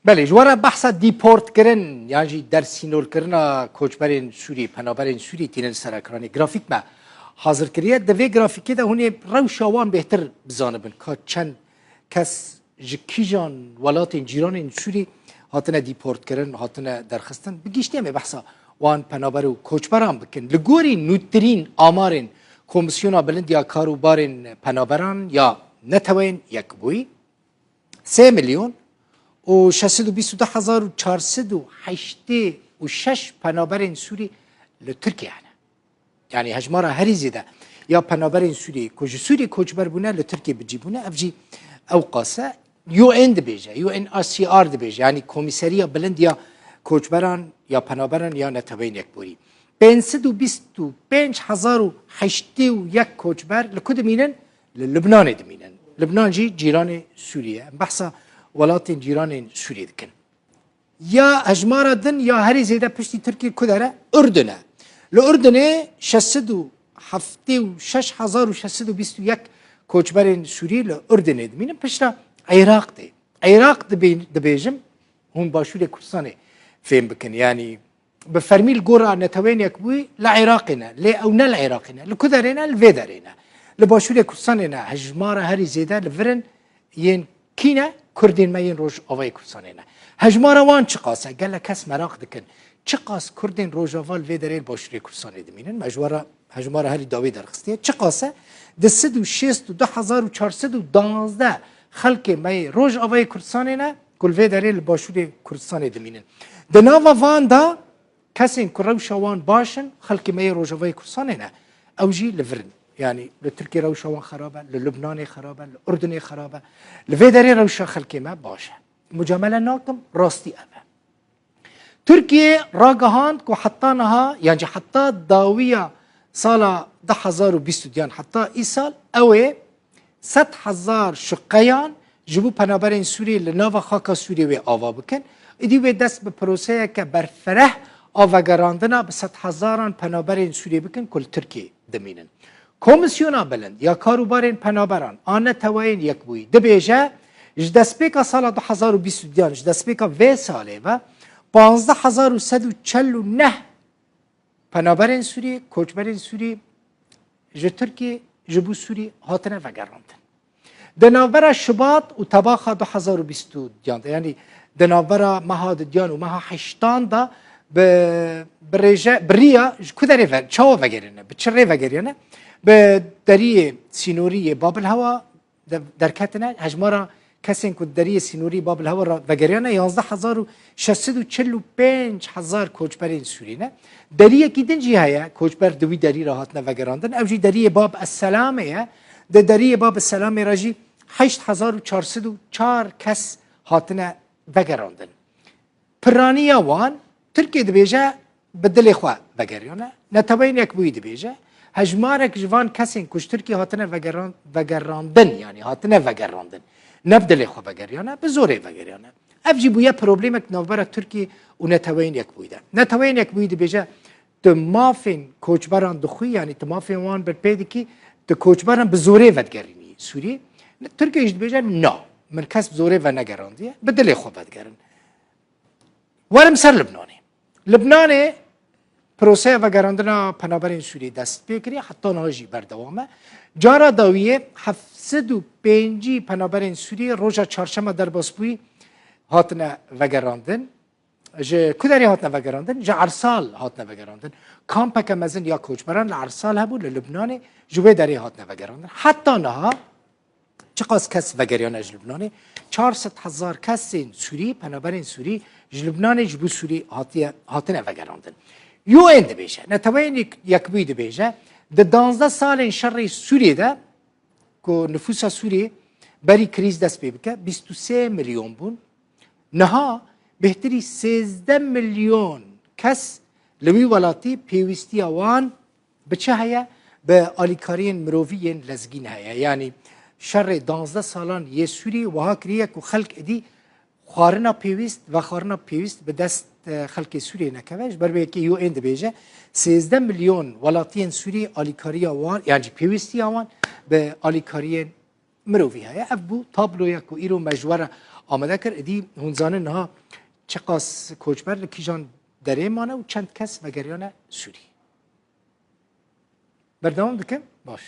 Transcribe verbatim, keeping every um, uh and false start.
Belê, ji we re behsa dîportkirin yan jî dersînorkirina koçberên Sûrî, penaberên Sûrî tînin ser ekranê. Grafîk me hazir kiriye. Di vê grafîkê de hûn ê rewşa wan bêhtir bizanibin. Ka çend kes ji kîjan welatên cîranên Sûrî hatine dîportkirin, hatine derxistin. Bi giştî em ê behsa wan penaber û koçberan bikin. Li gorî nûtirîn amarên Komîsyona Bilind ya Kar û Barên Penaberan ya Neteweyên Yekbûyî, sê milyon û şeş sed û bîst û du hezar û çar sed û heştê û şeş penaberên Sûrî li Tirkiye hene. Yanî hejmara herî zêde ya penaberên Sûriyê ku ji Sûriyê koçber bûne, li Tirkiyê bi cî bûne, ev jî ew qas e. U N dibêje, U N H C R dibêje, yanî Komîseriya Bilind ya Koçberan ya Penaberan ya Neteweyên Yekbûyî. Pênc sed û bîst û pênc hezar û heştê û yek koçber li ku dimînin? Li Lubnanê dimînin. Lubnan jî cîranê Sûriyê ye. Em behsa welatên cîranên Sûriyê dikin. Ya hejmara din ya herî zêde piştî Tirkiyê ku dere? Urdun e. Li Urdunê şeş sed û heftê û şeş hezar û şeş sed û bîst û yek koçberên Sûrî li Urdunê dimînin. Piştre Iraq tê. Iraq dibê-, dibêjim, hûn Başûrê Kurdistanê fêm bikin. Yanî bi fermî li gora Neteweyên Yekbûyî li Iraqê ne. Lê ew ne li Iraqê ne. Li ku derê ne? Li vê derê ne. Li Başûrê Kurdistanê ne. Hejmara herî zêde li vir in yên kî ne? Kurdên me yên Rojavayê Kurdistanê ne. Hejmara wan çiqas e? Gelek kes meraq dikin. Çiqas Kurdên Rojava li vê derê li Başûrê Kurdistanê dimînin? Me ji we re hejmara herî dawî derxistiye. Çiqas e? Di sed û şêst û du hezar û çar sed û duwazdeh xelkê me yê Rojavayê Kurdistanê ne ku li vê derê li Başûrê Kurdistanê dimînin. Di nava van de kesên ku rewşa wan baş in, xelkê me yê Rojavayê Kurdistanê ne. Ew jî li vir in. Yanî li Tirkiyê rewşa wan xerab e, li Lubnanê xerab e, li Urdunê xerab e. Li vê derê rewşa xelkê me baş e. Mucamele nakim, rastî ev e. Tirkiye ragihand ku heta niha, yan jî heta dawiya sala du hezar û bîst û du yan heta îsal, ew ê sed hezar şuqeyan ji bo penaberên Sûriyê li nava xaka Sûriyê wê ava bikin. Îdî wê dest bi proseyeke berfereh a vegerandina bi sedhezaran penaberên Sûriyê bikin ku li Tirkiyê dimînin. Komîsyona Bilind ya Karûbarên Penaberan a Neteweyên Yekbûyî dibêje, ji destpêka sala du hezar û bîst û duyan, ji destpêka vê salê ve, panzdeh hezar û sed û çel û neh penaberên Sûrî, koçberên Sûrî ji Tirkiyê ji bo Sûrî hatine vegerandin. Di navbera Şubat û Tebaxa du hezar û bîst û duyan de, yanî di navbera meha duduyan û meha heştan de bi, bi rêje, bi riya ji ku derê ve, çawa vegeriyane, bi çi rê vegeriyane, bi deriyê sînorî yê Babilhewa de-, derketine. Hejmara kesên ku deriyê sînorî Babilhewa re vegeriyane, yanzdeh hezar û şeş sed û çil û pênc hezar koçberên Sûrî ne. Deriyekî din jî heye, koçber di wî derî re hatine vegerandin. Ew jî deriyê Bab Es Selamê ye. Di deriyê Bab Es Selamê re jî heşt hezar û çar sed û çar kes hatine vegerandin. Piraniya wan, Tirkiye dibêje bi dilê xwe vegeriyane. Neteweyên Yekbûyî dibêje, hejmarek ji van kesên ku ji Tirkiye hatine vegeran-, vegerandin, yanî hatine vegerandin, ne bi dilê xwe vegeriyane, bi zorê vegeriyane. Ev jî bûye problemek navbera Tirkiye û Neteweyên Yekbûyî de. Neteweyên Yekbûyî dibêje, tu mafên koçberan dixwî, yanî tu mafên wan berpê dikî, tu koçberan bi zorê vedigerînî Sûriyê. Tirkiye jî dibêje, na, min kes bi zorê venegerandiye, bi dilê xwe vedigerin. Werim ser Libnanê. Libnanê proseya vegerandina penaberên Sûriyê dest pê kiriye, heta niha jî berdewam e. Cara dawiyê heft sed û pêncî penaberên Sûriyê roja çarşema derbasbûyî hatine vegerandin. Ji ku derê hatine vegerandin? Ji Ersal hatine vegerandin. Kampeke mezin ya koçberan li Ersal hebû, li Libnanê, ji wê derê hatine vegerandin. Heta niha çiqas kes vegeriyane ji Libnanê? Çar sed hezar kesên Sûrî, penaberên Sûrî ji Libnanê ji bo Sûrî hatiye, hatine vegerandin. U N dibêje, Neteweyên Yek-, Yekbûyî dibêje, di danzdeh salên şerê Sûriyê de ku nifûsa Sûriyê berî krîz dest pê bike, bîst û sê milyon bûn. Niha bêhtirî sêzdeh milyon kes li wî welatî pêwîstiya wan bi çi heye? Bi alîkariyên mirovî yên lezgîn heye. Yanî şerê danzdeh salan yê Sûriyê wiha kiriye ku xelk êdî xwarina pêwîst, vexwarina pêwîst bi dest, e, xelkê Sûriyê nekeve. Ji ber vê yekê U N dibêje, sêzdeh milyon welatiyên Sûrî alîkariya wan, yan jî pêwîstiya wan bi alîkariyên mirovî heye. Ev bû tabloya ku îro me ji we re amade kir. Êdî hûn zanin niha çiqas koçber li kîjan derê mane û çend kes vegeriyane Sûrî. Berdewam dikim? Baş.